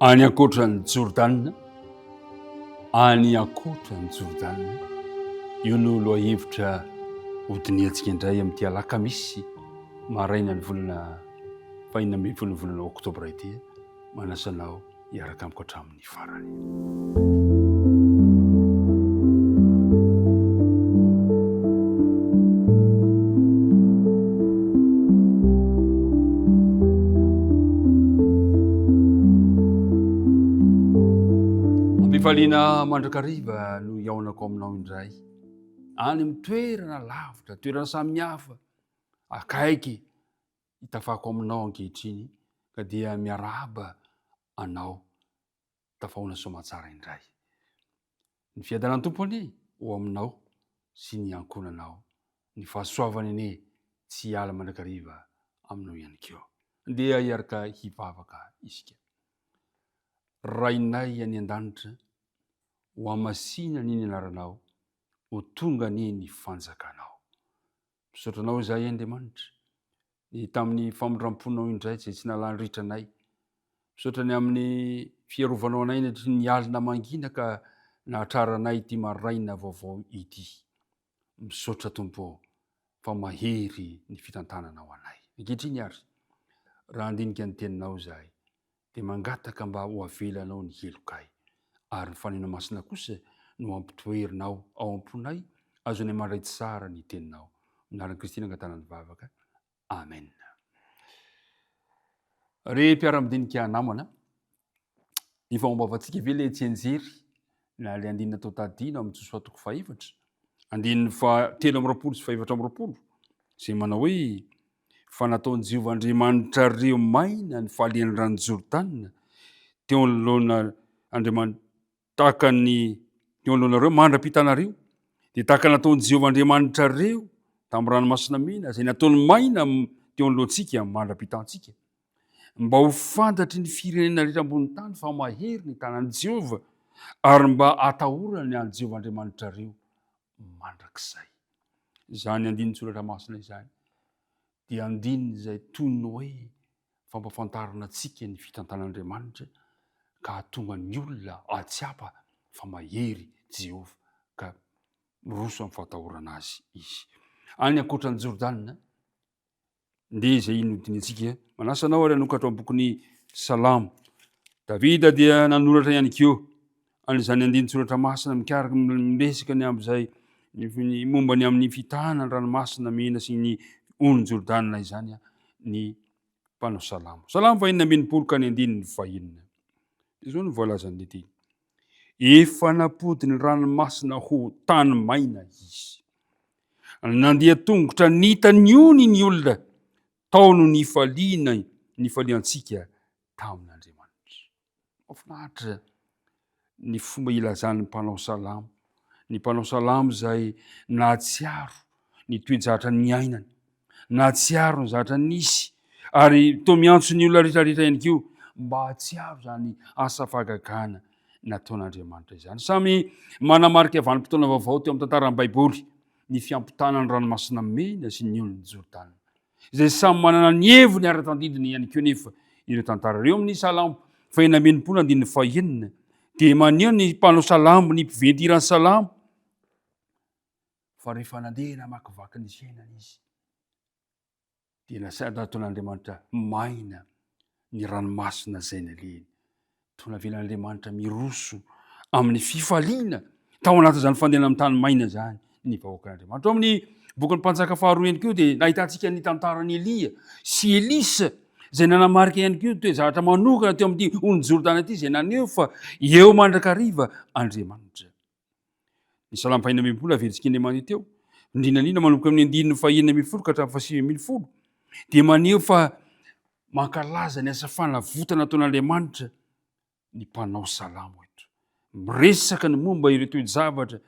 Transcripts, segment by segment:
Any ankoatran'i Jordana, any ankoatran'i Jordana, io no lohahevitra hodinihantsika indray amin'ity alakamisy maraina ny volana fahenina ambin'ny folo ny volana oktobra ity. Manasa anao hiaraka amiko hatramin'ny farany. Ampifaliana mandrakariva no hihaonako aminao indray any amin'ny toerana lavitra, toerana samihafa, akaiky hitafako aminao ankehitriny ka dia miarahaba anao tafahoana soamatsara indray. Ny fiadanan'ny Tompo anie ho aminao sy ny ankohonanao. Ny fahasoavany anie tsy hiala mandrakariva aminao ihany koa. Ndeha hiaraka hivavaka isika. Rainay any an-danitra, ho hamasina anie ny anaranao, ho tonga anie ny fanjakanao. Misaotra anao izahay Andriamanitra, ny tamin'ny famindram-ponao indray izay tsy nalany ritra anay. Misaotra ny amin'ny fiarovanao anay nandritry ny alina mangina ka nahatraranay ity maraina vaovao ity. Misaotra Tompo ô fa mahery ny fitantananao anay. Ankehitriny ary, raha handinika ny teninao izahay, dia mangataka mba ho avelanao ny helokay, ary ny Fanahinao Masina kosa no ampitoherinao ao am-ponay, azonay mandray tsara ny teninao. Amin'ny anaran'i Kristy nangatahana ny vavaka. Amen. Ry mpiara-midinika namana, efa ao am-bavantsika ve ilay tsianjery na ilay andininy natao tadino amin'ny Josoa toko fahefatra, andininy fahatelo amby roapolo sy fahefatra amby roapolo, izay manao hoe Fa nataon'i Jehovah Andriamanitrareo maina ny fahalehan'ny ranon'i Jordana teo anoloana Andriamanitra tahaka ny teo anoloanareo mandra-pitanareo, dia tahaka nataon'i Jehovah Andriamanitrareo tamin'ny ranomasina mena izay nataony maina teo anoloantsika mandra-pitantsika, mba ho fantatry ny firenena rehetra ambony tany fa mahery ny tanan'i Jehovah, ary mba atahorany an'i Jehovah Andriamanitrareo mandrakizay. Izany andinin-tsoratra masina izany dia andininy izay toy ny hoe fampafantarana antsika ny fitantanan'Andriamanitra ka hahatonga ny olona hahatsiapa fa mahery Jehovah ka miroso amin'ny fahatahorana azy izy. Any ankoatran'i Jordana, Ndeha izay no dinihintsika. Manasa anao ary hanokatra ao bokin'ny Salamo. Davida dia nanoratra ihany koa an'izany andinin-tsoratra masina mikaraka miresaka ny amin'izay ny momba ny amin'ny fitana ny ranomasina mena sy ny ony Jordana izany ny mpanao salamo. Salamo fahenina ambin'ny folo ka ny andininy fahenina. Izao no voalazan'ny teny. Efa napody ny ranomasina ho tany maina izy. Nandeha tongotra nita ny ony ny olona, tao no nifaliana nifaliantsika tamin'Andriamanitra. Mahafinaritra ny fomba ilazan'ny mpanao salamo. Ny mpanao salamo izay nahatsiaro ny toe-javatra niainany, nahatsiaro ny zavatra nisy, ary toa miantso ny olona rehetrarehetra ihany koa mba hahatsiaro izany asa fahagagana nataon'Andriamanitra izany. Samy manamarika vanim-potoana vaovao teo amin'ny tantaran'ny Baiboly ny fiampitana ny ranomasina mena sy ny olon'i Jordana. Izay samy manana ny heviny ara-tandindony ihany koa nefa ireo tantara ireo. Amin'ny Salamo fahenina amby enimpolo andininy fahenina dia maneho ny mpanao salamo, ny mpiventy hiran'ny salamo, fa rehefa nandeha namakivaky ny fiainana izy dia nasaina nataon'Andriamanitra maina ny ranomasina izay nalehiny. Toa navelan'Andriamanitra miroso amin'ny fifaliana tao anatin'izany fandehanana amin'ny tany maina izany ny vahoakan'Andriamanitra. Ao amin'ny bokin'ny Mpanjaka faharoa ihany koa dia nahitantsika ny tantaran'i Elia sy Elisa izay nanamarika ihany koa toe-javatra manokana teo amin'ity ony Jordana ity izay naneho fa eo mandrakariva Andriamanitra. Ny Salamo fahenina ambin'ny folo averintsika indray mandeha teo, indrindra indrindra manomboka amin'ny andininy fahenina ambin'ny folo ka hatramin'ny fahasivy ambin'ny folo, dia maneho fa mankalaza ny asa fanavotana ataon'Andriamanitra ny mpanao salamo eto. Miresaka ny momba ireo toe-javatra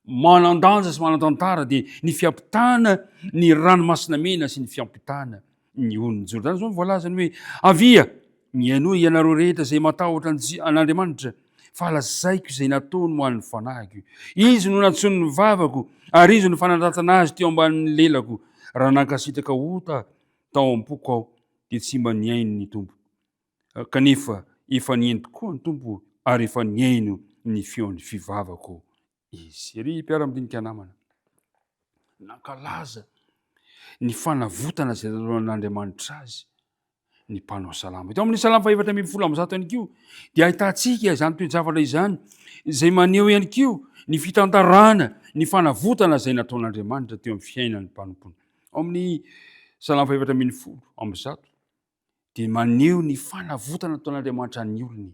manan-danja sy manan-tantara dia ny fiampitana ny ranomasina mena sy ny fiampitana ny onin'i Jordana. Izao no voalazany hoe, Avia, mihainoa ianareo rehetra izay matahotra an'Andriamanitra, fa lazaiko izay nataony ho an'ny fanahiko. Izy no nantsoiny ny vavako, ary izy no fanandratana azy teo ambanin'ny lelako. Raha nankasitraka ota tao am-poko aho, dia tsy mba nihaino ny Tompo. Kanefa. efa nihaino tokoa ny Tompo ary efa nihaino ny feon'ny fivavako Izy. Ry mpiara-midinika namana, nankalaza ny fanavotana izay nataon'Andriamanitra azy ny mpanao salamo. Eto amin'ny salamo fahefatra 118 ihany koa dia ahitantsika izany toe-javatra izany izay maneho ihany koa ny fitantarana ny fanavotana izay nataon'Andriamanitra teo amin'ny fiainan'ny mpanompony. Ao amin'ny salamo fahefatra 118 dia maneho ny fanavotana nataon'Andriamanitra ny olony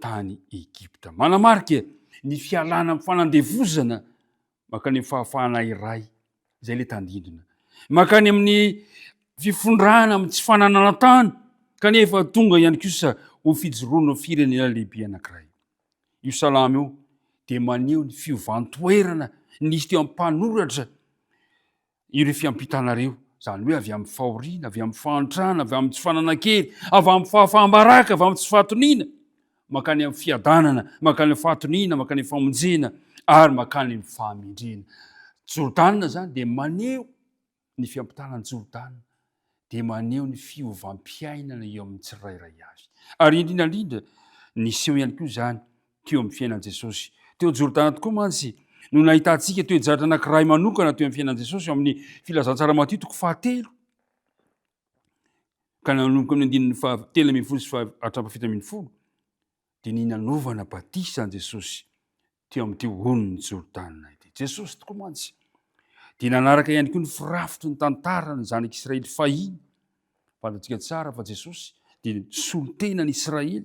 tany Egypta. Manamarika ny fialana amin'ny fanandevozana mankany amin'ny fahafahana iray, izay ilay tandindona. Mankany amin'ny fifondrana amin'ny tsy fananana tany, kanefa tonga ihany kosa ho fijoroana firenena lehibe anankiray. Io salamo io dia maneho ny fiovan-toerana nisy teo amin'ny mpanoratra ireo fiampitana ireo, izany hoe avy amin'ny fahoriana, avy amin'ny fahantrana, avy amin'ny tsy fananan-kery, avy amin'ny fahafaham-baraka, avy amin'ny tsy fahatoniana, mankany amin'ny fiadanana, mankany amin'ny fahatoniana, mankany amin'ny famonjena ary mankany amin'ny fahamendrehana. Jordana izany dia maneho ny fiampitana an'i Jordana, dia maneho ny fiovam-piainana eo amin'ny tsirairay avy. Ary indrindra indrindra, niseho ihany koa izany teo amin'ny fiainan'i Jesosy. Teo Jordana tokoa mantsy no nahitantsika toe-javatra anankiray manokana teo amin'ny fiainan'i Jesosy ao amin'ny Filazantsara Matio toko fahatelo ka nanomboka amin'ny andininy faha-13 sy hatramin'ny faha-17 dia ny nanaovana batisa an'i Jesosy teo amin'ity onin'i Jordana ity. Jesosy tokoa mantsy dia nanaraka ihany koa ny firafitry ny tantaran'ny zanak'Israely fahiny. Fantatsika tsara fa Jesosy dia solontenan'i Israely.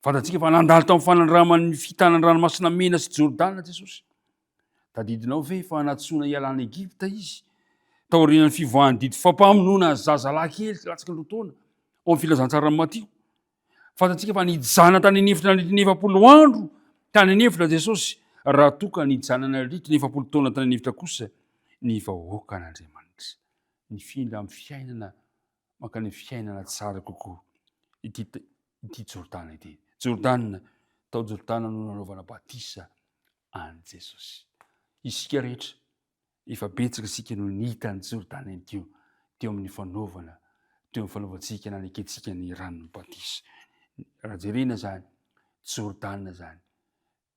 Fantatsika fa nandalo tamin'ny fanandraman'ny fitanan ranomasina mena sy Jordana Jesosy. Tadidinao ve fa natsoina hialana Egypta izy taorian'ny fivoahan'ny didy fampamonoana zazalahy kely latsaky ny roa taona ao amin'ny filazantsaran'i Matio. Fantatsika fa nijanona tany an'efitra nandritra ny 40 andro tany an'efitra Jesosy, raha toa ka nijanona nandritra ny 40 taona tany an'efitra kosa ny vahoakan'Andriamanitra. Nifindra amin'ny fiainana mankany amin'ny fiainana tsara kokoa ity ity Jordana ity. Jordana, tao Jordana no nanaovana batisa an'i Jesosy. Isika rehetra Efa betsaka isika no nita an'i Jordana ihany koa teo amin'ny fanaovana, teo amin'ny fanaovantsika nanekentsika ny ranon'ny batisa. Raha jerena izany, Jordana izany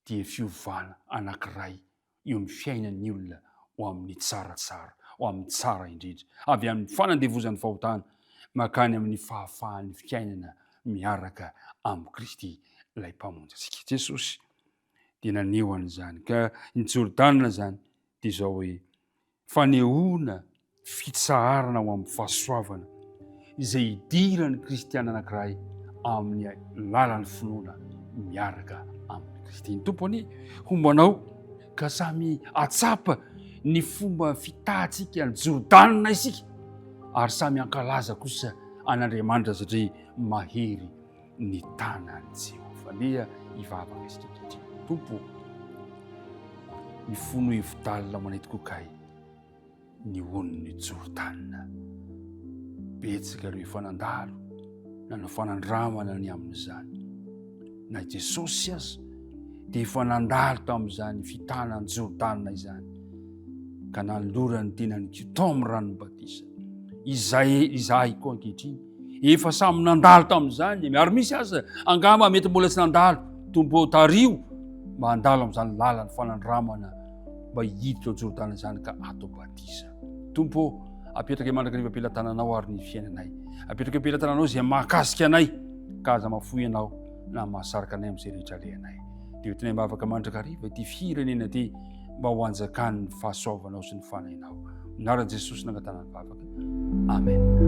dia fiovana anankiray eo amin'ny fiainan'ny olona ho amin'ny tsaratsara, ho amin'ny tsara indrindra, avy amin'ny fanandevozan'ny fahotana mankany amin'ny fahafahan'ny fiainana miaraka amin'i Kristy ilay Mpamonjy antsika. Jesosy dia naneho an'izany. Ka ny Jordana izany dia izao hoe fanehoana fitsaharana ho amin'ny fahasoavana izay idiran'ny kristiana anankiray amin'ny lalan'ny finoana miaraka amin'i Kristy. Ny Tompo anie homba anao ka samy atsapa ny fomba fitahantsika ny Jordana isika ary samy ankalaza kosa an'Andriamanitra satria mahery ny tanan'i Jehovah. Andeha hivavaka isika ankehitriny. Tompo, mifono hevi-dalina ho anay tokoa kay ny onin'i Jordana. Betsaka ireo efa nandalo, nanao fanandramana ny amin'izany. Na i Jesosy aza dia efa nandalo tamin'izany fitanan'i Jordana izany, ka nanolorany ny tenany koa tao amin'ny ranon'ny batisa. Izay izahay koa ankehitriny Efa samy nandalo tamin'izany, ary misy aza angamba mety mbola tsy nandalo. Tompo ô, tariho mba handalo amin'izany lalan'ny fanandramana mba hiditra ao Jordana izany ka atao batisa. Tompo ô, apetraka mandrakariva am-pelatananao ary ny fiainanay. Apetraka am-pelatananao izay mahakasika anay, ka aza mahafoy ianao na mahasarika anay amin'izay rehetra alehanay. Dia hoentinay am-bavaka mandrakariva ity firenena ity mba ho anjakan'ny fahasoavanao sy ny fanahinao. Anaran'i Jesosy nangatana ny vavaka. Amen.